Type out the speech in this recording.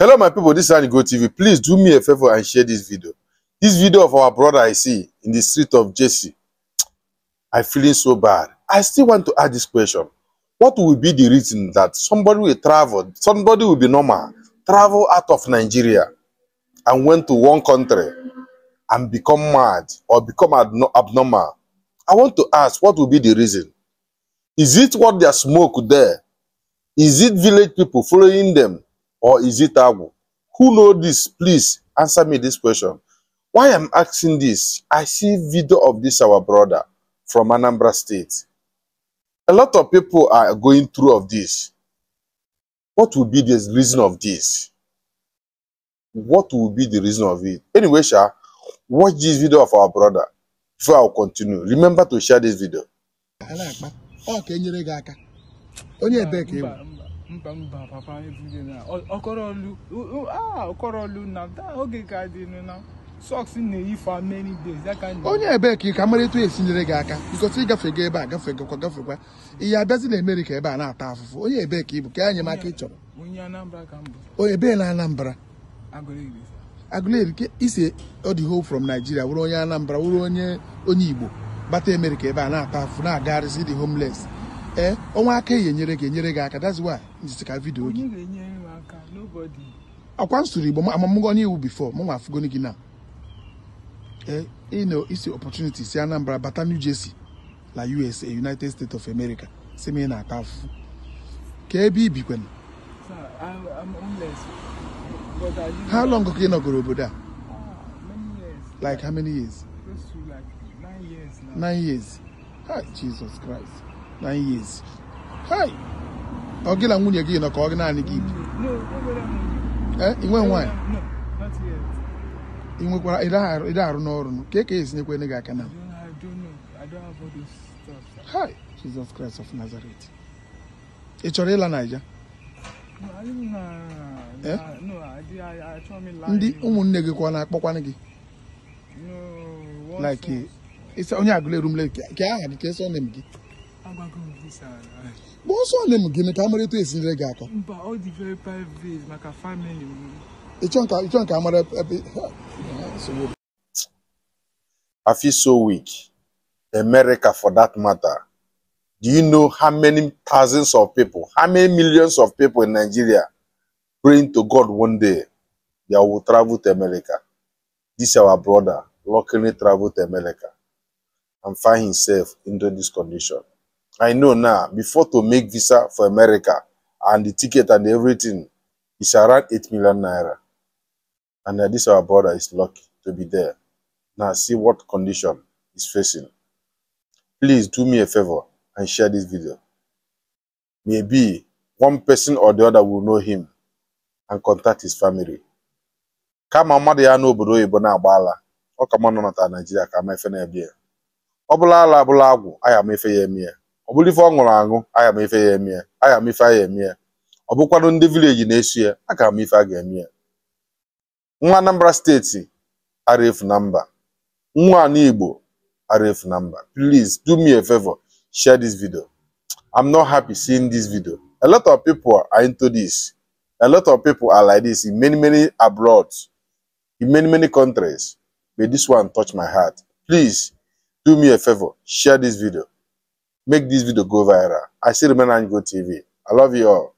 Hello, my people. This is Anigo TV. Please do me a favor and share this video. This video of our brother I see in the street of Jersey. I feeling so bad. I still want to ask this question. What will be the reason that somebody will travel, somebody will be normal, travel out of Nigeria and went to one country and become mad or become abnormal? I want to ask, what will be the reason? Is it what they smoke there? Is it village people following them? Or is it Agwu? Who know this? Please answer me this question. Why I'm asking this? I see video of this our brother from Anambra State. A lot of people are going through of this. What will be the reason of this? What will be the reason of it? Anyway, sha, watch this video of our brother before I continue. Remember to share this video. A na-akpa ọ ka enyere gị aka onye ebee ka ewu Mba, mba, papa, everyday na ọkọrọlu, ọkọrọlu na oge ka dị na socks na-eyi for many days ya ka onye ebee ka ị ka mara etu esi nyere gị aka because ịgafego ebe a, gafegakwa, gafekwa ihe abịazi na Amerịka ebe a na-ata afụfụ. Onye ebee ka ị bụ ka enyemaka ị chọrọ? Onye Anambra ka m bụ. Onye ebee na Anambra? Aguleri. Aguleri ke isi ọ dị whole from Nigeria, wụrụ onye Anambra, wụrụ onye Igbo bata Amerịka ebe a na-ata afụfụ, na-agagharịsị dị homeless. Ee, ọnwa aka eyi enyere gị aka. That's why njisi ka video gị. Onye ga-enyere m aka? Nobody. Akwa nsuru Igbo amamụgo onye iwu before mụ nwa afụgoni gị na ee ịnọ isi opportunity si Anambra bata New Jersey la USA, United States of America, si m ị na-ata afụfụ ka ebe i bikwen. Sir, I'm homeless. But I live. How long ka ị nọgoro obodo a? Many years. Like how many years? Close to like 9 years now. 9 years. Hi, Jesus Christ. 9 years. Hi. Ọ gị na nwunye gị nọ ka ọ gị naanị gị bi? No, nobody nwunye. Eh, ị nwe nwaanyị? No, not yet. Ị nwekwara ịda arụ n'ọrụ nụ? Ka esinyekwa gị aka na? I don't know. I don't have all those stuff, sir. Hi, Jesus Christ of Nazareth. Ị chọrọ ịla Naija? No, I don't know. Eh? No, I chọrọ m ịla. Ndị ụmụnne gị kwa na-akpọkwanụ gị? No. Like, ịsa onye Aguleri m ka aha gị, ka esi ọnụ m gị? Agwago m gị, sir. Bụ ọsọ ọnụ m gị ka amara etu esi nyere gị aka. Mba, ọ dị very private maka family m. Ịchọ nke amara ebe nsogbu. I feel so weak. America, for that matter. Do you know how many thousands of people, how many millions of people in Nigeria praying to God one day they will travel to America? This our brother luckily traveled to America and find himself into this condition. I know now, before to make visa for America and the ticket and everything is around 8 million naira. And this our brother is lucky to be there. Now see what condition he's facing. Please do me a favor and share this video. Maybe one person or the other will know him and contact his family. Kama mmadụ ya n'obodo oyibo na-agba ala, ọ ka mma nọ na Nigeria ka ama ife na-ebi ya. Ọ bụla ala abụla agwụ, aya ama ife ya eme ya. Ọ bụrụ ife ọ ṅụrụ aṅụ, aya ama ife ya eme ya. Aya ama ife aya eme ya. Ọ bụkwanụ ndị village na-esu ya, a ga ama ife a ga-eme ya. Nwa Anambra steeti ara efu na mba. Nwa ala Igbo ara efu na mba. Please do me a favor, share this video. I'm not happy seeing this video. A lot of people are into this. A lot of people are like this in many, many abroad, in many, many countries. But this one touched my heart. Please do me a favor, share this video. Make this video go viral. I still remain Anigo TV. I love you all.